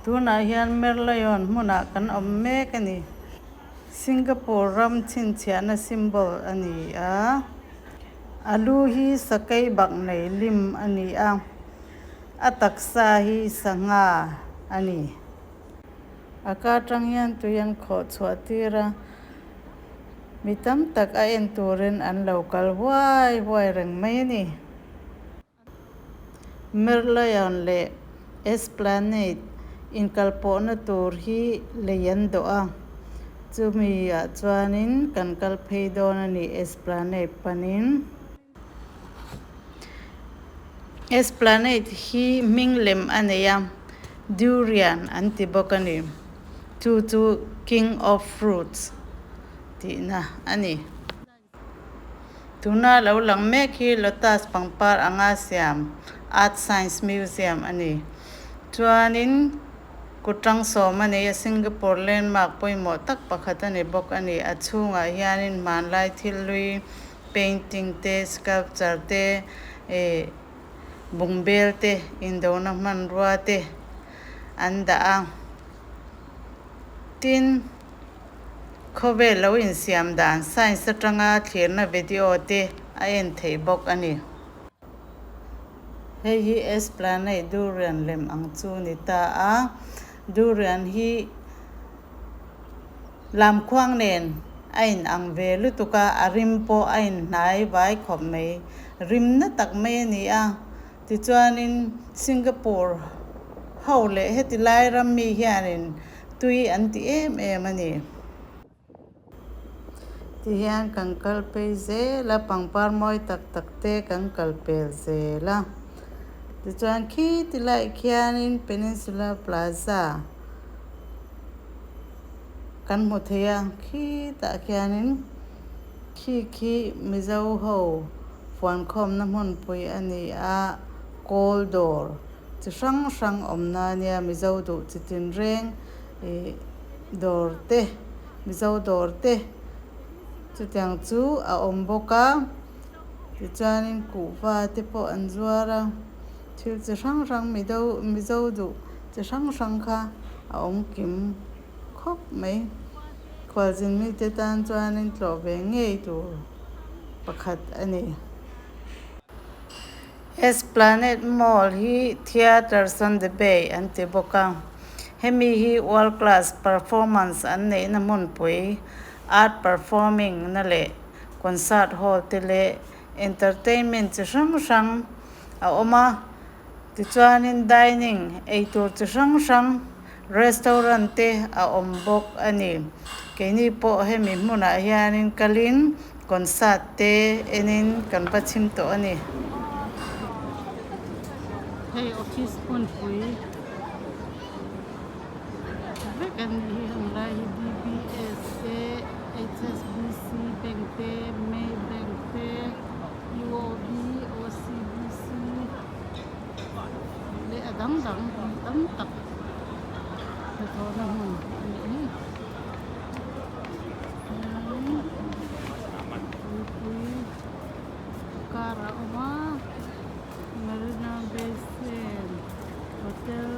Tunah hian Merlion hmunah kan awm mek a ni. Singapore ram chhinchhiahna symbol a ni a. A lu hi sakei bak nei lim a ni a, a taksa hi sangha a ni. A ka atang hian tui an khawh chhuah tir a, mi tam tak a en turin an lo kal huai huai reng mai a ni. Merlion leh Esplanade inkalpawhna tur hi lei an dawh a, chumi ah chuanin kan kal phei dawn a ni Esplanade panin. Esplanade hi hming lem a nei a, durian an ti bawk a ni. Chu chu King of Fruits tihna a ni. Tuna lo lang mek hi Lotus pangpar anga siam Art Science Museum a ni. Chuanin kut rang sawm a nei a, Singapore landmark pawimawh tak pakhat a ni bawk a ni. A chhungah hianin hmanlai thil hlui, painting te, sculpture te, eh bungbel te, indona hmanrua te an dah a. Tin. Khawvel lo insiam dan science atanga thlirna video te a en theih bawk a ni. Hei hi Esplanade durian lem ang chu ni ta a, durian hi lamkhuang nen a in ang ve lutuk a, a rim pawh a in hnai vai khawp mai, rim na tak mai a ni a. Tichuanin Singapore ho leh heti lai ram mi hianin tui an ti em em a ni. Tihian kan kal phei zel a, pangpar mawi tak tak te kan kal pel zel a. Tichuan khi ti laiah khianin Peninsula Plaza kan hmu thei a, khitah khianin khi khi Mizo ho Fuankhawmna hmunpui a ni a, kawl dawr chi hrang hrang awmna a nia, Mizo duh chi tinreng ih dawr te, Mizo dawr te chutiang chu a awm bawk a, tichuanin kuhva te pawh an zuar a, thil chi hrang hrang Mido Mizo duh chi hrang hrang kha a awm kim khawp mai. Khualzin mite tan chuanin tlawh ve ngei tur pakhat a ni. Esplanade Mall hi Theatres on the Bay an ti bawk a, hemi hi world class performance an neihna hmunpui, art performing na leh concert hall te leh entertainment chi hrang hrang a awm a. Tichuanin dining, eitur chi hrang hrang, restaurant te a awm bawk a ni. Keini pawh hemi hmunah hianin kalin concert te enin kan va chhim tawh a ni. Hei office hmunpui vek a nih hi heng lai hi DBS te HSBC bank te Maybank te. UOB, OCBC leh a dang dang tam tak hnathawhna hmun a nih hi. Tuipui kar a awm a, Marina Bay Sands Hotel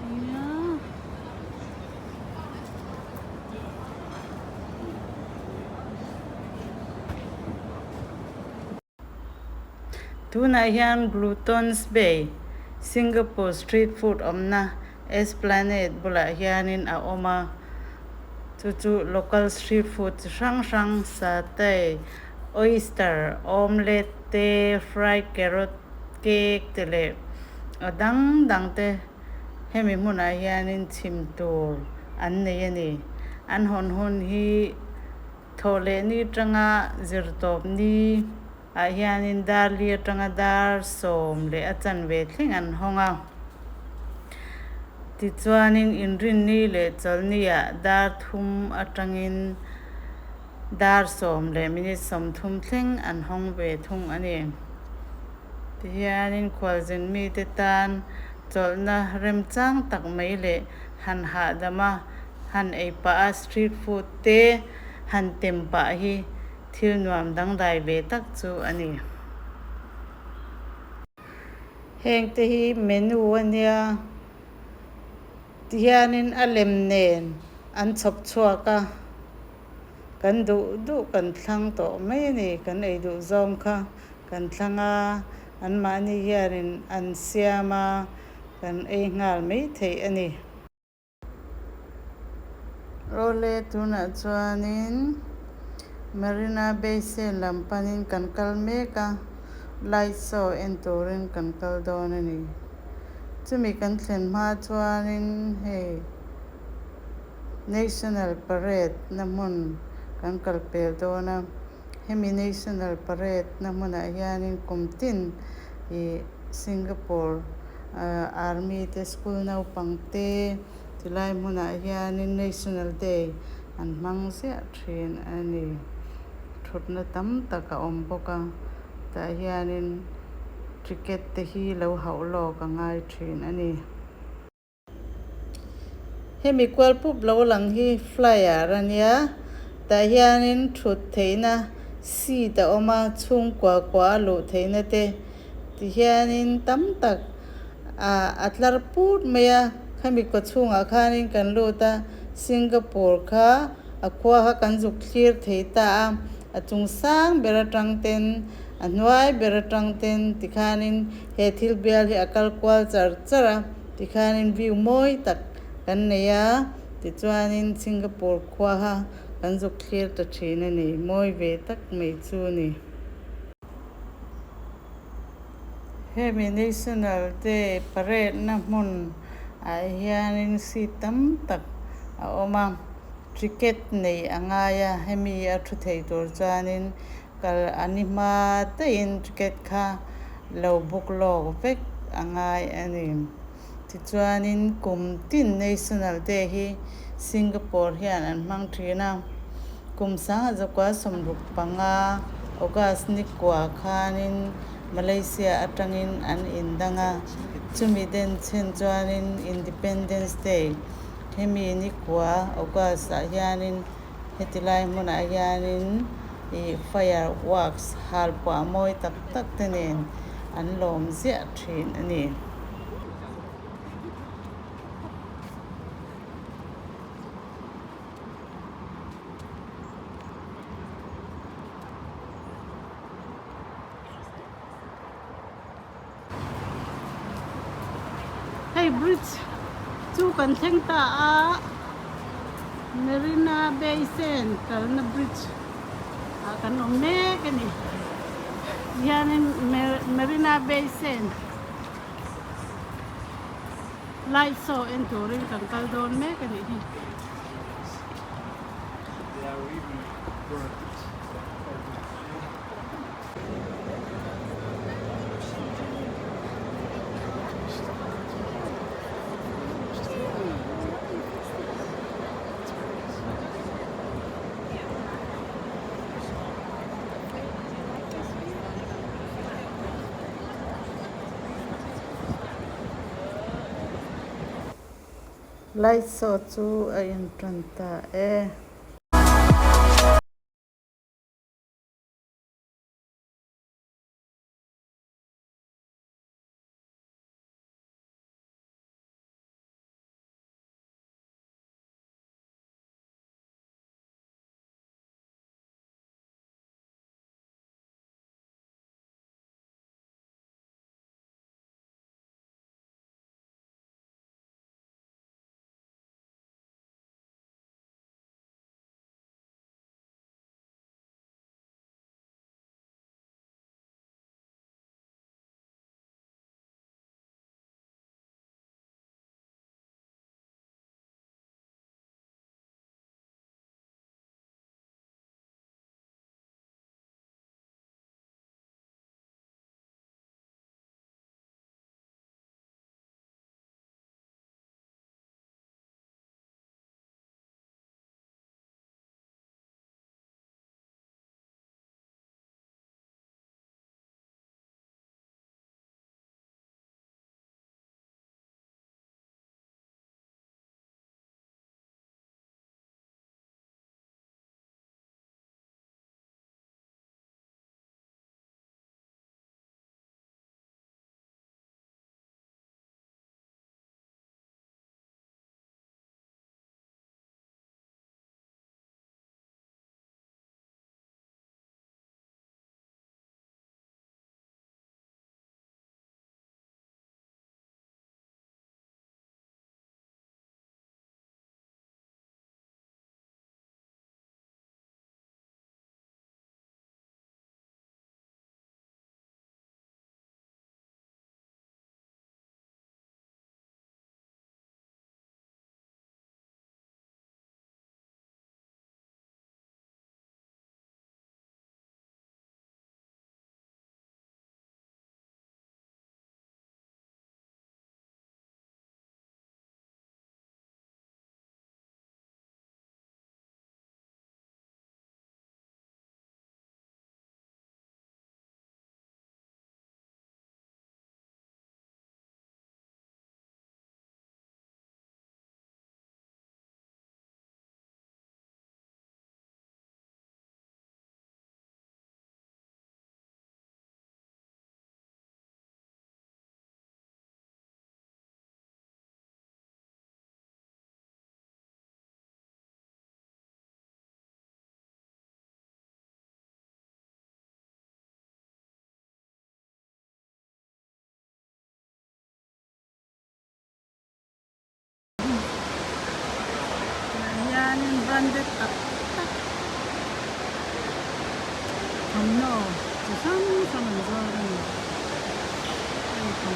a nia. Tunah hian Glutton's Bay, Singapore street food awmna Esplanade bulah hianin a awm a, chu chu local street food chi hrang hrang satay, oyster, omelette te, fried carrot cake te leh a dang dang te Hemi hmunah hianin chhim tur an nei a ni. An hawn hun hi thawh leh ni atanga zir tawp ni ah hianin dar li atanga dar sawm leh a chanve thleng an hawng a. Tichuanin inrinni leh chawlhni ah dar thum atangin dar sawm leh minute 30 thleng an hawng ve thung a ni. Tihianin khualzin mite tan chawlhna remchang tak mai leh han hahdam a, han ei pah a street food te han tem pah hi thil nuam dangdai ve tak chu a ni. Heng te hi menu a nia. Tihianin a lem nen an chhawp chhuak a kan duh duh kan thlang tawh mai a ni kan ei duh zawng kha kan thlang a anmahni hianin an siam a kan ei nghal mai theih a ni. Awle tunah chuanin Marina Bay Sand lam panin kan kal mek a light show en turin kan kal dawn a ni. Chumi kan thlen hma chuanin hei National Parade na hmun kan kal pel dawn a hemi National Parade na hmunah hianin kum tin ih Singapore ah army te school naupang te tilai hmunah hianin National Day an hmang ziah thin a ni thutna tam tak a awm bawk a tah hianin ticket te hi lo hauh lawk a ngai thin a ni. Hemi kual pup lo lang hi flyer a nia tah hianin thut theihna seat a awm a chhungkua kua a luh theihna te tihianin tam tak ah a tlar put mai a khami kaw chhungah khanin kan lut a Singapore kha a khua kha kan zuk thlir thei ta a a chung sang ber atang ten a hnuai ber atang ten tikhanin he thil bial hi a kal kual char char a. Tikhanin view mawi tak kan nei a, tichuanin Singapore khua kha kan zuk thlir ta thin a ni, mawi ve tak mai chu a ni. Hemi National Day parade na hmun ah hianin seat tam tak a awm a, ticket nei a ngai a, hemi a thu thei tur chuanin Kal a ni hma daihin ticket kha lo book lawk vek a ngai a ni. Tichuanin kum tin National Day hi Singapore hian an hmang thin a. Kum sangha zakua 65 August ni kua khanin Malaysia atangin an indang a. Chumi den chhen chuanin Independence Day hemi ni kua August ah hianin Heti lai hmunah hianin ih fire works hal puah mawi tak tak te nen an lawm ziah thin a ni. Hei bridge chu kan thleng ta a Marina Bay Sand kalna bridge ah kan awm mek a ni tihianin Marina Bay Sand light show en turin kan kal dawn mek a nih hi. Light show chu a intan ta e.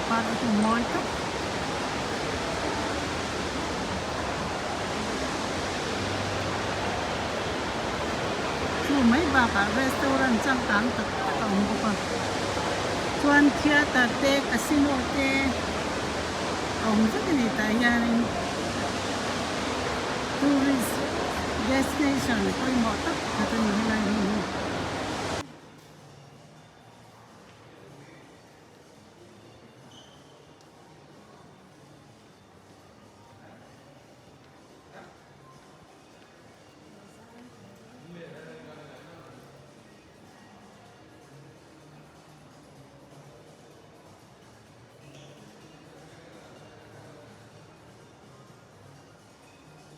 Pangpar te chu mawi tak. Chu mai bakah restaurant changkang tak tak a awm bawk a. Chuan theatre te, casino te a awm vek a ni tah hianin tourist destination pawimawh tak pakhat a ni helai hmun hi.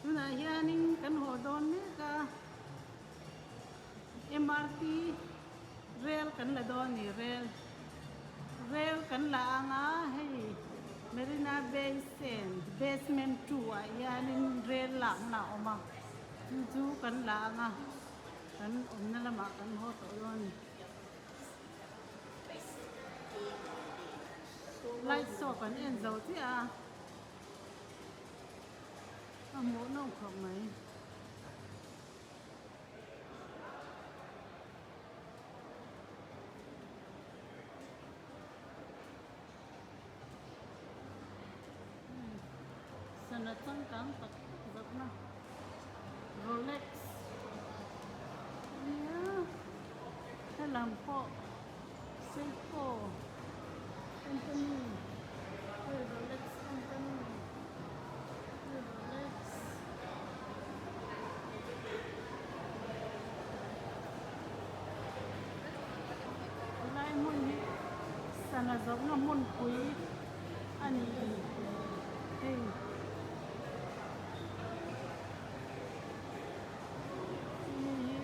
Tunah hianin kan haw dawn mek a, MRT rel kan la dawn a ni, rel rel kan la ang a hei Marina Bay Sands basement 2 ah hianin rel lakna a awm a, chu chu kan la ang a. Kan awmna lamah kan haw tawh dawn a ni. Light show kan en zo chiah a, a hmuh nawm khawp mai. Sana changkang tak tak zawrhna Rolex ania helam pawh Seiko company hei Rolex company hei Rolex. Helai hmun hi sana zawrhna hmunpui a ni hei. Chumi hi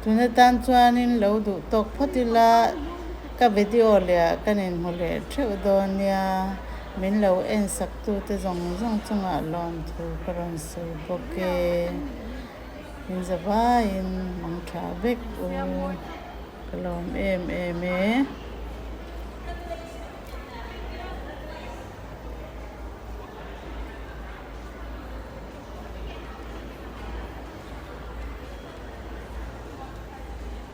Tuna tan chuanin lo duh tawk phawt ila ka video leh ah kan inhmu leh theuh dawn nia, min lo en sak tute zawng zawng chungah lawmthu ka rawn sawi bawk e. Min za vaiin mang tha vek u, ka lawm em em e.